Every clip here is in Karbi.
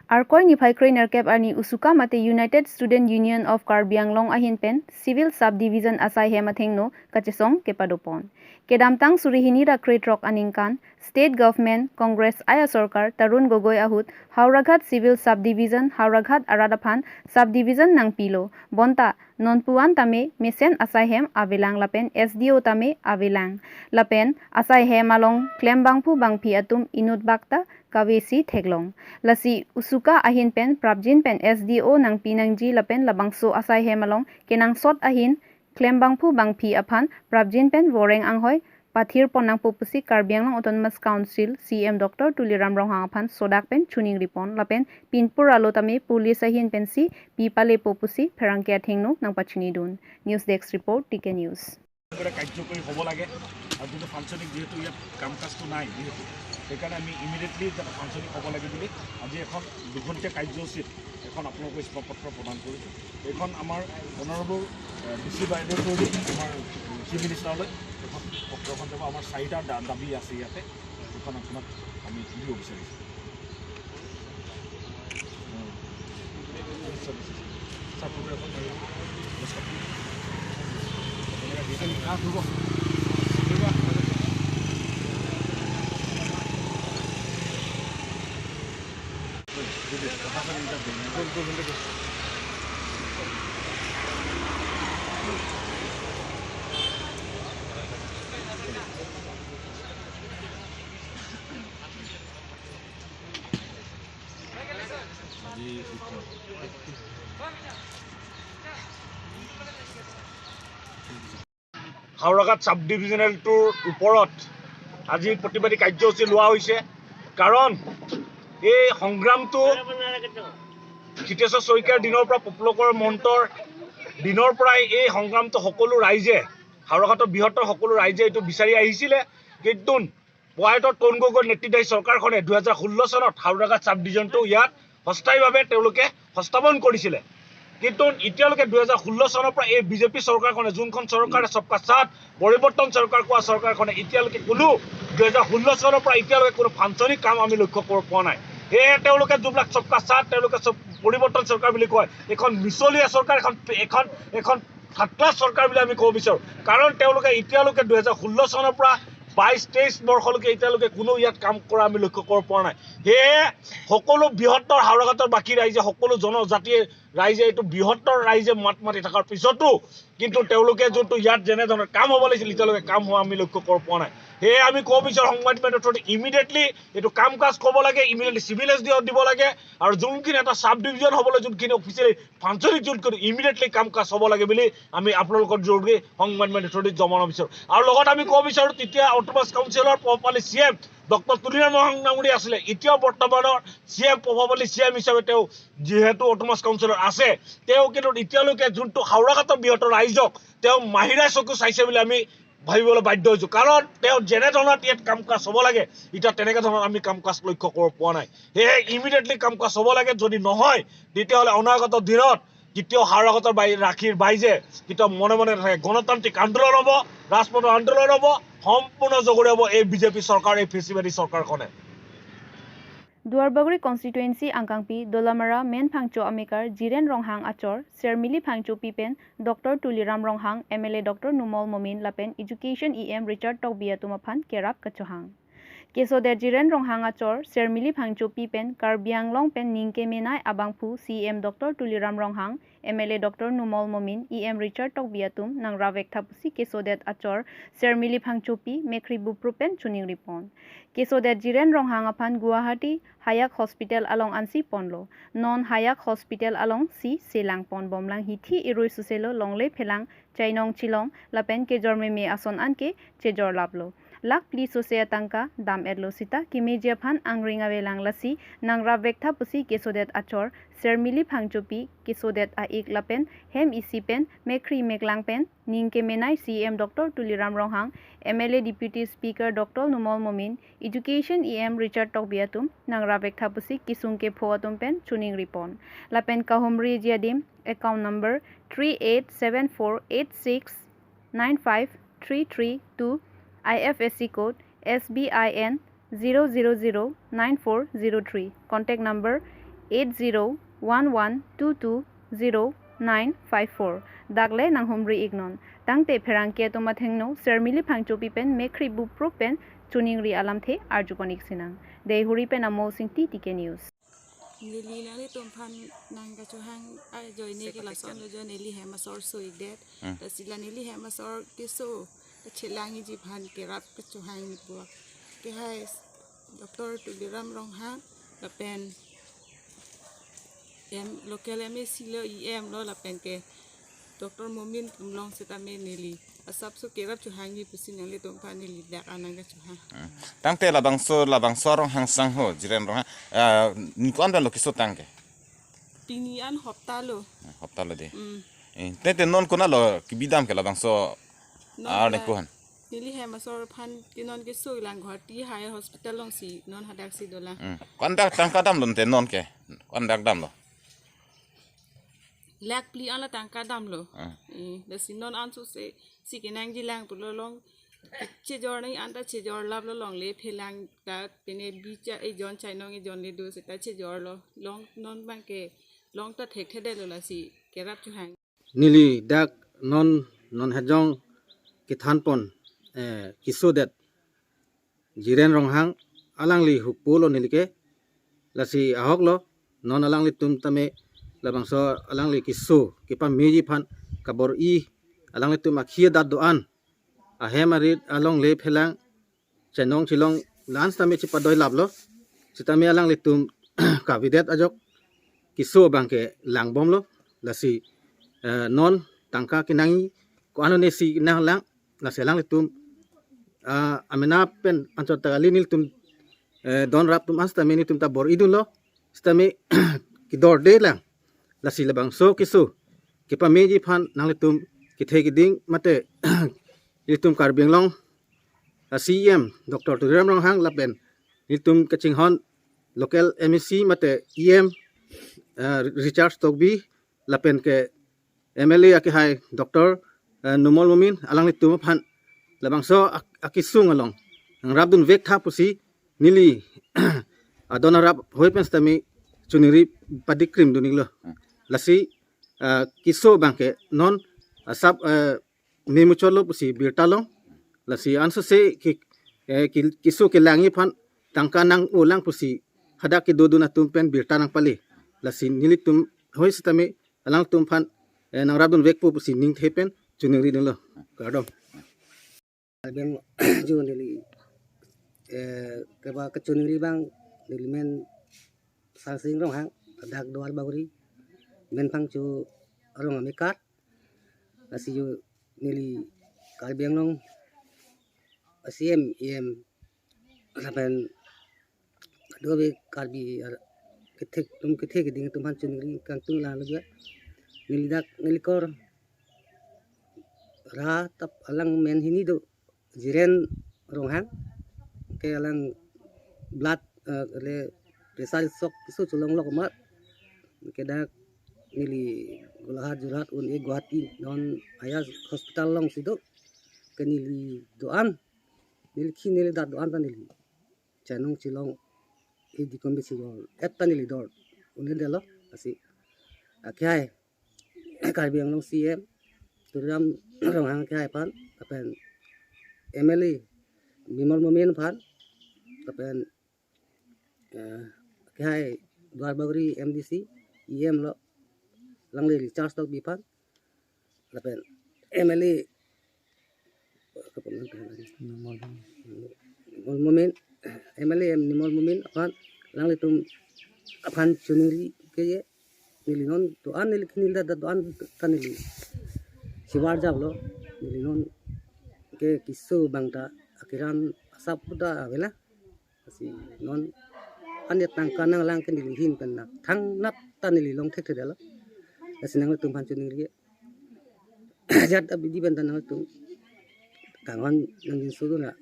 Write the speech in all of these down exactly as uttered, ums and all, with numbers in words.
Arkoi niphai kre-nerkep arni USUKA mate United Student Union of Karbi Anglong ahin pen Civil Subdivision asai hem athengno kachesong kepadopon. Kedamtang suri hini ra kre-throk aningkan State Government Congress ai asorkar Tarun Gogoi ahut Howraghat Civil Subdivision Howraghat arat aphan subdivision nangpilo. Bonta nonpu-an tame mesen asai hem avelang lapen S D O tame avelang. Lapen asai hem along klem bangphu bangphi atum inut bakta kavesi theklong. Lasi USUKA ahin pen prapjin pen S D O nangpi nangji lapen labangso asai hem along kenangsot ahin klem bangphu bangphi aphan prapjin pen voreng anghoi pathirpon nangpo pusi Karbi Anglong Autonomous Council C E M Doctor Tuliram Ronghang aphan sodak pen chuning ripon lapen pinpur alo tame police ahin pensi pi palepo pusi pherangke athengno nangpachinidun. News Desk Report, T K News. একেবাৰে কাৰ্যকৰী হ'ব লাগে আৰু যিটো ফাংচনিং যিহেতু ইয়াত কাম কাজটো নাই যিহেতু সেইকাৰণে আমি ইমিডিয়েটলি যাতে ফাংচনিং হ'ব লাগে বুলি আজি এখন দুঘণ্টীয়া কাৰ্যসূচীত এখন আপোনালোকক ইস্তফা পত্ৰ প্ৰদান কৰিছোঁ। এইখন আমাৰ অনাৰেবল ডি চি বাইদেউৰ থ্ৰুদি আমাৰ চিফ মিনিষ্টাৰলৈ এখন পত্ৰ এখন যাব। আমাৰ চাৰিটা দা- দাবী আছে ইয়াতে, সেইখন আপোনাক আমি দিব বিচাৰিছোঁ। হাওৰাঘাট ছাব ডিভিজনেলটোৰ ওপৰত আজি প্ৰতিবাদী কাৰ্যসূচী লোৱা হৈছে। কাৰণ এই সংগ্ৰামটো হিতেশ্বৰ শইকীয়াৰ দিনৰ পৰা, প্ৰফুল্ল কুমাৰ মহন্তৰ দিনৰ পৰাই এই সংগ্ৰামটো সকলো ৰাইজে, হাওৰাঘাটৰ বৃহত্তৰ সকলো ৰাইজে এইটো বিচাৰি আহিছিলে। কিন্তু প্ৰয়াত তৰুণ গগৈৰ নেতৃত্বাধীন চৰকাৰখনে দুহেজাৰ ষোল্ল চনত হাওৰাঘাট ছাব ডিভিজনটো ইয়াত অস্থায়ীভাৱে তেওঁলোকে সংস্থাপন কৰিছিলে। কিন্তু এতিয়ালৈকে দুহেজাৰ ষোল্ল চনৰ পৰা এই বিজেপি চৰকাৰখনে, যোনখন চৰকাৰে সবকা সাথ পৰিৱৰ্তন চৰকাৰ কোৱা চৰকাৰখনে এতিয়ালৈকে কোনো, দুহেজাৰ ষোল্ল চনৰ পৰা এতিয়ালৈকে কোনো ফাংচনিং কাম আমি লক্ষ্য কৰিব পৰা নাই। সেয়ে তেওঁলোকে যোনবিলাক সবকা সাথ, তেওঁলোকে সব পৰিৱৰ্তন চৰকাৰ বুলি কয়, এখন মিছলীয়া চৰকাৰ, এখন, এখন, এখন থাৰ্ড ক্লাছ চৰকাৰ বুলি আমি ক'ব বিচাৰোঁ। কাৰণ তেওঁলোকে এতিয়ালৈকে দুহেজাৰ ষোল্ল চনৰ পৰা বাইছ তেইছ বৰ্ষলৈকে এতিয়ালৈকে কোনো ইয়াত কাম কৰা আমি লক্ষ্য কৰিব পৰা নাই। সেয়ে সকলো বৃহত্তৰ হাওৰাঘাটৰ বাকী ৰাইজে, সকলো জনজাতীয় ৰাইজে, এইটো বৃহত্তৰ ৰাইজে মাত মাতি থকাৰ পিছতো কিন্তু তেওঁলোকে যোনটো ইয়াত যেনেধৰণৰ কাম হ'ব লাগিছিল, এতিয়ালৈকে কাম হোৱা আমি লক্ষ্য কৰিব পৰা নাই। সেয়ে আমি ক'ব বিচাৰোঁ সংবাদ মাধ্যমৰ থ্ৰুদি ইমিডিয়েটলি এইটো কাম কাজ হ'ব লাগে, ইমিডিয়েটলি চিভিল এছ ডি অ'ত দিব লাগে আৰু যোনখিনি এটা ছাব ডিভিজন হ'বলৈ যোনখিনি অফিচিয়েলি ফাংচনিং যোনখিনি ইমিডিয়েটলি কাম কাজ হ'ব লাগে বুলি আমি আপোনালোকৰ জৰিয়তে সংবাদ মাধ্যমৰ থ্ৰুদি জনাব বিচাৰোঁ। আৰু লগত আমি ক'ব বিচাৰোঁ, তেতিয়া অট'নমাছ কাউন্সিলৰ প্ৰভাৱশালী চি এম ডক্টৰ তুলিৰাম ৰংহাং ডাঙৰীয়া আছিলে, এতিয়াও বৰ্তমানৰ চি এম প্ৰভাৱশালী চি এম হিচাপে তেওঁ যিহেতু অট'নমাছ কাউন্সিলত আছে, তেওঁ কিন্তু এতিয়ালৈকে যোনটো হাওৰাঘাটৰ বৃহত্তৰ ৰাইজক তেওঁ মাহিৰাই চকু চাইছে বুলি আমি ভাবিবলৈ বাধ্য হৈছোঁ। কাৰণ তেওঁ যেনেধৰণত ইয়াত কাম কাজ হ'ব লাগে, এতিয়া তেনেকে ধৰণৰ আমি কাম কাজ লক্ষ্য কৰিব পৰা নাই। সেয়ে ইমিডিয়েটলি কাম কাজ হ'ব লাগে, যদি নহয় তেতিয়াহ'লে অনাগত দিনত কেতিয়াও হাওৰাঘাটৰ বাই-, ৰাখীৰ বাইজে কেতিয়াও মনে মনে নাথাকে। গণতান্ত্ৰিক আন্দোলন হ'ব, ৰাজপথৰ আন্দোলন হ'ব, সম্পূৰ্ণ জগৰীয়া হ'ব এই বিজেপি চৰকাৰ, এই ফেচিবাদী চৰকাৰখনে। Duarbagori constituency angkangpi Dolamara Menphangcho amekar Jiren Ronghang achor Sermili Phangchopi pen Doctor Tuliram Ronghang, M L A Doctor Numal Momin lapen Education E M Richard Tokbi atum aphan kerap kachohang. Kesodet Jiren Ronghang achor Sermili Phangchopi pen Karbi Anglong pen ningke menai abangphu C E M Doctor Tuliram Ronghang, M L A Doctor Numal Momin, E M Richard Tokbi atum nangrap vektha pusi kesodet achor Sermili Phangchopi mekhri buprup pen chuning ripon. Kesodet Jiren Ronghang aphan Guwahati Hayak Hospital along ansi ponlo. Non Hayak Hospital alongsi selang pon bomlang hithi irui suselo longle phelang chainong chilong lapen kejor meme ason anke chejor laplo. Lakh phli sose atangka dam etlo sita kemeji aphan angring avelang, lasi nangrap vektha pusi kesodet achor Sermili Phangchopi, kesodet a-ik lapen hem isi pen mekhri meklang pen ningke menai C E M Doctor Tuliram Ronghang, M L A Deputy Speaker Doctor Numal Momin, Education E M Richard Tokbi atum nangrap vektha pusi kesung kepho atum pen chuning ripon. Lapen kahumriji adim account number three eight seven four eight six nine five three three two, I F S C code S B I N zero zero zero nine four zero three, contact number eight zero one one two two zero nine five four. Dak le nanghumri iknon. Tangte pherangke atum athengno Sermili Phangchopi pen Mekhri Buprup pen choningri alamthe arjupon iksinang. Deihori pen Amo Singti, T K News. Neli nanglitum aphan nangkachohang ajoine ke lason lo jo, neli hem asor so-ikdet. Hmm. Lasi la neli hem asor keso kachelangji aphan kerap kachohang ni puak. Ke hai Doctor Tuliram Ronghang lapen M, local M A C lo, E M lo, lapen ke Doctor Momin Timlong setame neli asapso kerap chohangji pusi nanglitum aphan neli dak anang kachohang. Hmm. Tangte labangso, labangso Ronghang sangho, Jiren Ronghang, ah, ningko-an pen lo keso tangke? Pini an hopta lo. Hopta lo de. Hmm. Eh, tangte non konat lo kebidam ke labangso? Non ar la ningko-an. Neli hem asor aphan ke non keso-iklang, Guwahati High Hospital alongsi non hadaksi dolang. Hmm. Ko-an dak tangka damlo te non ke? Ko-an dak damlo? Lakh phli an la tangka damlo. Hmm. Eh, lasi non ansose si kenangjilang pulo, long chejor nangji anta chejor laplo, longle phelang ta pine bicha ejon chainong ejon le do seta chejorlo. Long non abangke long ta thekthedetlo, lasi kerap chohang. Neli dak non, non hejong kethanpon, eh, kesodet Jiren Ronghang, alangli hupo lo neli ke. Lasi ahok lo, non alanglitum tame labangso alangli keso kepameji aphan kabor-i, alanglitum akhei adat do-an, ahem arit, alongle phelang, chainong chelong la-an setame chepadoi laplo. Setame alanglitum kavedet ajok keso abangke langbomlo. Lasi, eh, non tangka kenangji ko-an anesi nanglang, lasi alanglitum, ah, amena pen anchot ta kali, nelitum, eh, don rap atum an setame nelitum ta bor-idunlo. Setame kedorde lang. Lasi labangso keso kepameji aphan nanglitum kethe keding mate ilitum Karbi Anglong, ah, C E M Doctor Tuliram Ronghang lapen ilitum kachinghon local M A C mate E M, ah, Richard Tokbi lapen ke M L A akehai Doctor, eh, Numal Momin, alanglitum aphan labangso ak-, akesung along nangrapdun vektha pusi neli adon arap hoi pen setame choningri padikrimdun-iklo. Hmm. Lasi, eh, keso abangke non asap, eh, memuchotlo pusi birta long. Lasi ansose ke, eh, ke, keso kelangji aphan tangka nang-olang pusi hadak kedodun atum pen birta nangpale. Lasi nelitum hoi setame alangtum aphan, eh, nangrapdun vekpo pusi ningthe pen choningridunlo. Kardom. Abang jo neli, eh, keba kachoningri abang neli men Sarsing Ronghang, dak Duar Bagori, men Phangcho arong amekar. Lasi jo neli Karbi Anglong C E M, E M lapen dobe Karbi ar kethek atum, kethek keding atum aphan choningri kangtung lang lagi. Neli dak neli kor ra tap alang men hini do, Jiren Ronghang, ke alang blood, eh, le pressure sok keso cholonglok amat. Ke dak neli Golaghat, Jorhat un-e Guwahati non Aya Hospital alongsi do. Ke neli do-an, neli khei neli dat do-an ta neli chainong chelong hidi kombe si dor, et ta neli dor un-edetlo. Lasi akehai Karbi Anglong C E M Tuliram Ronghang akehai aphan lapen M L A Numal Momin aphan lapen, eh, akehai Duar Bagori M D C, E M lo, alangli Richard Tokbi aphan lapen M L A Numal Momin, M L A Numal Momin aphan, alanglitum aphan choningri ke ye, neli non do-an neli khei neli dat do-an ta neli chivar japlo, neli non ke keso abang ta akiran asap ta avela. Lasi non an ya tangka nanglang ke neli ahin pen nang thangnat ta neli long thekthedetlo. Lasi nanglitum aphan choningri ajat abidi pen ta nangtum kanghon nangjinsodun ra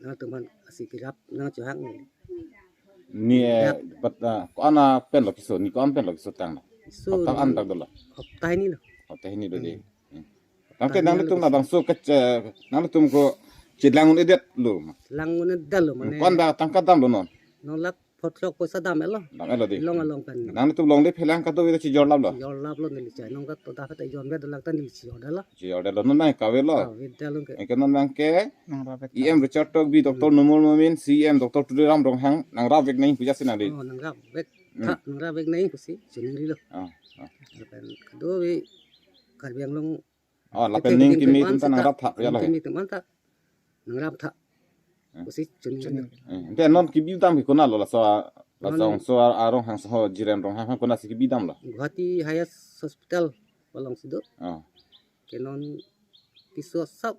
nangtum aphan lasi kerap nangchohang. Ni, eh, ya, pat, ah, ko-an pen lo keso, ni ko-an pen lo keso tanglo? Keso hopta an dak dolo? Hopta hini lo. Hopta hini do de. Hmm. Hmm. Tangte tangte nanglitum labangso ke, eh, nanglitum ko chelang un-edetlo ma? Chelang un-edetlo mane. Ko-an dak tangka damlo non? Non lakh Kotlok poisa dam-etlo. Dam-etlo dei. Long along pen. Nangtum longle phelang kado ita chijor laplo. Chijor laplo neli chai. Nong kato dak ta jon vet dak ta neli chijor detlo. Chijor detlo, non nangkave lo. Kave detlo ke. Anke non nangke Nangrap vek. E M Richard Tokbi, Doctor Hmm. Numal Momin, C M Doctor Tuliram Ronghang, nangrap vek nangji pu jasi nang dei. Oh, nangrap vek. Hmm. Tha, nangrap vek nangji pusi, chiningrilo. Oh, oh. Lapen kado ave Karbi Anglong Oh, lapen ning kimi atum ta nangrap tha, ya ning lo. Kimi atum ta nangrap tha. Hmm. Pusi chiningrilo. Hmm. Ante non kebi dam ke konatlo, laso, laso Non Ongso Ar-, Aronghang so Jiren Ronghang konatsi kebi damlo. Guwahati Highest Hospital alongsi do. Oh. Ke non keso asap.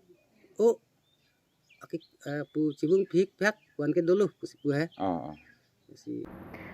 Oh. Aki, eh, pu chibung phik phak wan ke dolo pusi pu he. Oh, oh. Pusi.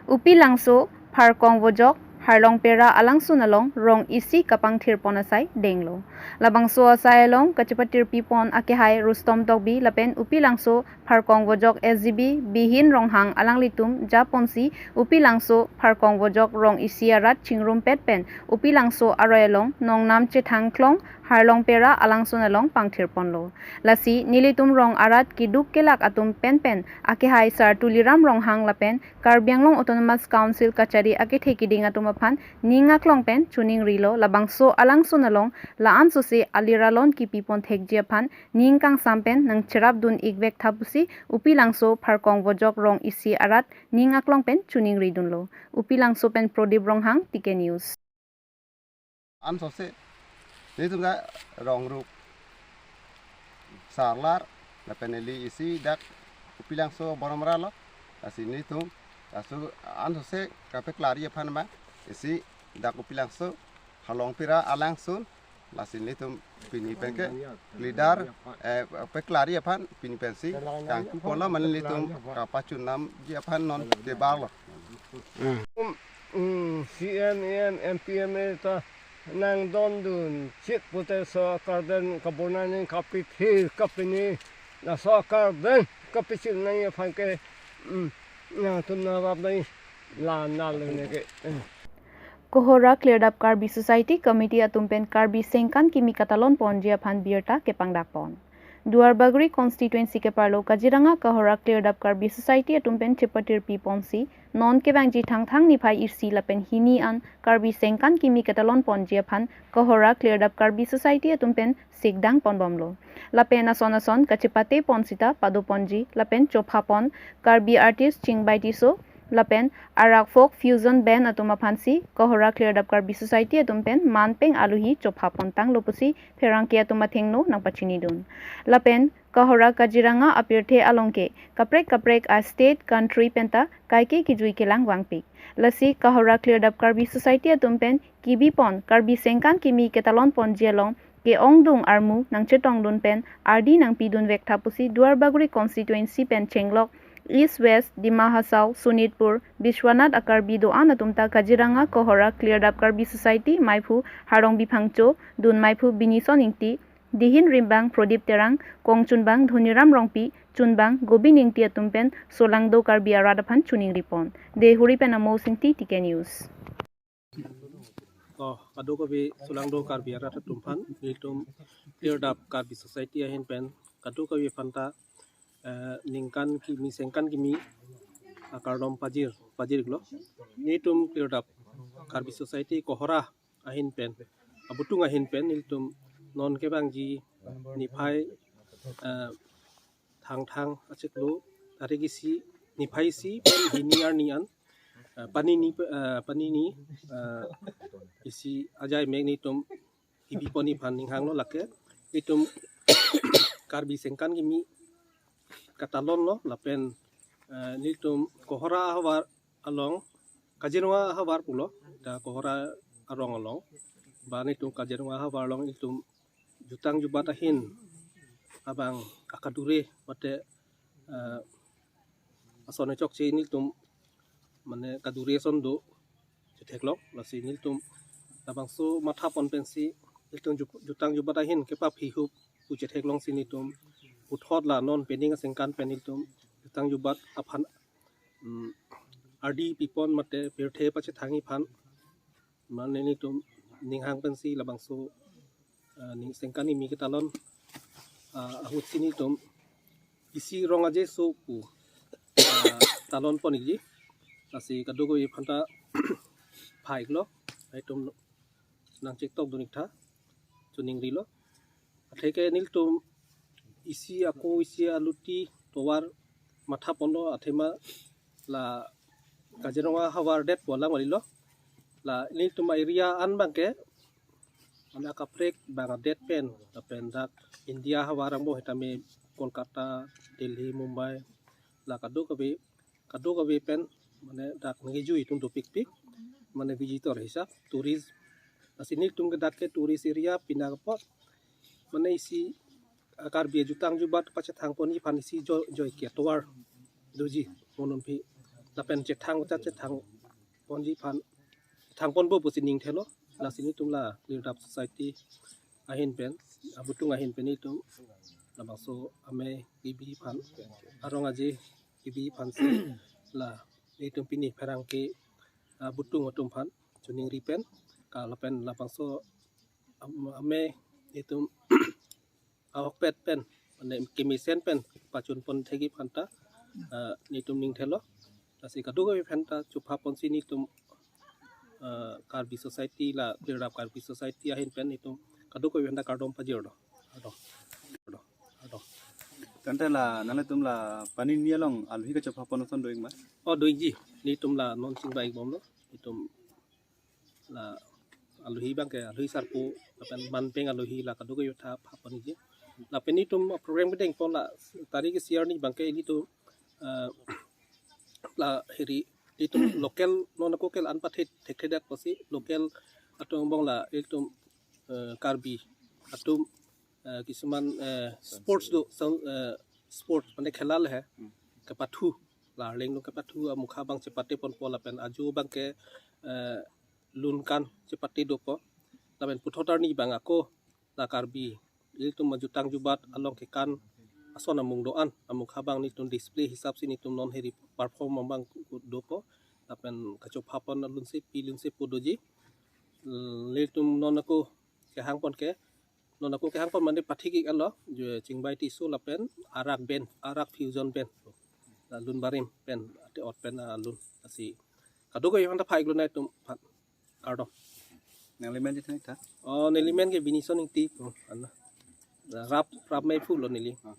Upilangso, Pharkong Vojok, Harlongpera alangsun along rong isi kapangthirpon asai denglo. Labangso asai along kachepatirpipon akehai Rustom Tokbi lapen Upilangso, Pharkong Vojok S G B Bihin Ronghang alanglitum japonsi Upilangso, Pharkong Vojok rong isi arat chingrumpet pen Upilangso aroi along nongnam chethangklong Harlongpera alangsun along pangthirponlo. Lasi nelitum rong arat keduk kelak atum penpen akehai Sar Tuliram Ronghang lapen Karbi Anglong Autonomous Council kachari akethe keding atum aphan ning aklong pen chiningrilo, labangso alangsun along la-an sose aliralon kepipon thekji aphan ning kangsam pen nangcherapdun ikvek tha pusi Upilangso, Pharkong Vojok rong isi arat ning aklong pen chiningridunlo. Upilangso pen Prodip Ronghang, T K News. An sose, nelitum ta rong rup sarlar, lapen neli isi dak Upilangso Bonamra lo, lasi nelitum, laso an sose kapeklari aphan ma, isi dak Upilangso, Harlongpera alangsun, lasi nelitum pini penke leader, eh, peklari aphan pini pensi kangkuponlo, mane nelitum kapachunamji aphan non kebarlo. Hmm, C M, M M, M P, M A ta nangdondun chit pute so karden kabonani kapithir kapini, laso karden kapichit nangji aphan ke, hmm, nangtum nangrap nangji la nal ne ke, hmm. Kohora Cleared Up Karbi Society Committee atum pen Karbi sengkan kimi katalon ponji aphan birta kepangdakpon. Duarbagori constituency keparlo Kaziranga Kohora Cleared Up Karbi Society atum pen chepatirpiponsi non kevangji Thangthang niphai isi lapen hini an Karbi sengkan kimi katalon ponji aphan Kohora Cleared Up Karbi Society atum pen sikdang ponbomlo. Lapen ason ason kachepatepon sita padoponji lapen chophapon Karbi artist Chingbai Tisso lapen Arak Folk Fusion Band atum aphansi Kohora Cleared Up Karbi Society atum pen man peng aluhi chophapon tanglo pusi pherangke atum athengno nangpachinidun. Lapen Kohora Kaziranga apirthe along ke kaprek kaprek a state, country penta kaike kejui kelang vangpik. Lasi Kohora Cleared Up Karbi Society atum pen kebipon Karbi sengkan kimi katalon ponji along ke-ongdung armu nangchetongdun pen ardi nangpidun vek tha pusi Duarbagori constituency pen chenglok East West, Dima Hasao, Sonitpur, Biswanath a-Karbi do-an atum ta Kaziranga Kohora Cleared Up Karbi Society maiphu Harongbi Phangcho, dun maiphu Binison Ingti, dihin rimbang Prodip Terang, kongchunbang Dhoniram Rongpi, chunbang Gobin Ingti atum pen solangdo Karbi arat aphan chiningripon. Deihori pen Amos Ingti, T K News. Oh, kadokave solangdo Karbi arat atum aphan, nelitum Cleared Up Karbi Society ahin pen kadokave aphanta, eh, ningkan kimi sengkan kimi akardom pajir, pajirlo. Nelitum Cleared Up Karbi Society Kohora ahin pen, abutung ahin pen nelitum non kevangji niphai, eh, Thangthang achiklo tarik isi, niphai isi pen hini arni an, eh, panini pe-, eh, panini, eh, isi ajai mek nelitum kebipon aphan ninghanglo, lake nelitum Karbi sengkan kimi katalonlo lapen, eh, nelitum Kohora ahavar along, Kaziranga ahavar pulo, ta Kohora arong along, ba nelitum Kaziranga ahavar along nelitum jutang jubat ahin abang akadure mate, eh, ason chokche nelitum mane kadure ason do chetheklong, lasi nelitum labangso mathapon pensi nelitum ju-, jutang jubat ahin kepaphihup pu chetheklongsi nelitum puthot la non pening asengkan pen nelitum jutang jubat aphan, mm, ardi pipon mate pirthe pachethangji aphan mane nelitum ninghang pensi labangso, ah, ning sengkan kimi katalon, ah, ahutsi nelitum isi rong aje so pu, ah, talonpon ikji. Lasi kadokave aphanta pha-iklo, itum nangchektok dun-ik tha, choningrilo. Atheke nelitum isi ako isi aluti tovar matha ponlo athema la Kaziranga havar det pu alam kalilo. La nelitum area an abangke mane akaprek bang adet pen, lapen dak India havar angbong sitame Kolkata, Delhi, Mumbai, la kadokave, kadokave pen mane dak nangkejui atum dopikpik, mane visitor hisap, tourist. Lasi nelitum ke dak ke tourist area pina apot mane isi, ah, Karbi ajutang jubat pachethang ponji aphan isi jo-, joike atovar doji mo non aphi. Lapen chethang cha chethang ponji aphan, chethang ponpo pusi ning thelo. Lasi nelitum la Cleanup Society ahin pen, abutung ahin pen nelitum labangso amei kebi aphan, arong aje kebi aphansi la nelitum pini pherangke abutung atum aphan choningri pen, ka lapen labangso am-, amei nelitum ahokpet pen, mane kemesen pen pachun pon thekji aphanta, ah, nelitum ning thelo. Lasi kadokave aphanta chopha ponsi nelitum, ah, Karbi Society la Cleanup Karbi Society ahin pen nelitum kadokave aphanta kardom pajirlo. Kardom. Kardom. Kardom. Tangte la nanglitum la pini along alohi kachopha pon ason do-ik ma? Oh, do-ikji. Nelitum la non chingvai bomlo. Nelitum la alohi abangke alohi sarpo, lapen manpeng alohi la kadokave aphanta pha ponji. Lapen nelitum program kedeng pon la tarik isi arni abangke nelitum, eh, la heri nelitum local non ako ke la-an pathe thekthedet pusi local atum angbong la nelitum, eh, Karbi atum, eh, kisuman, eh, sports do, sang, eh, sports mane khela le he, kepathu, la Arleng along kepathu amukha abang chepate ponpo lapen ajo abangke, eh, lun kan chepate dopo. Lapen puthot arni abang ako la Karbi ilitum ajutang jubat along kekan ason amung do-an amukha abang nelitum display hisapsi nelitum non heri perform abang dopo. Lapen kachopha pon alunsepi lunsepo doji. Nelitum non ako kehang pon ke, non ako kehang pon mane pathik-iklo, je chingvai tisso lapen arak band, arak fusion band. La lun barim pen, ate ot pen alun. Lasi kadokave aphanta pha-iklo nangtum aphan. Kardom. Nangli men je thang tha? Oh, neli men ke Binison Ingti pu, ana. Rap, rap mei phu lo neli. Ah.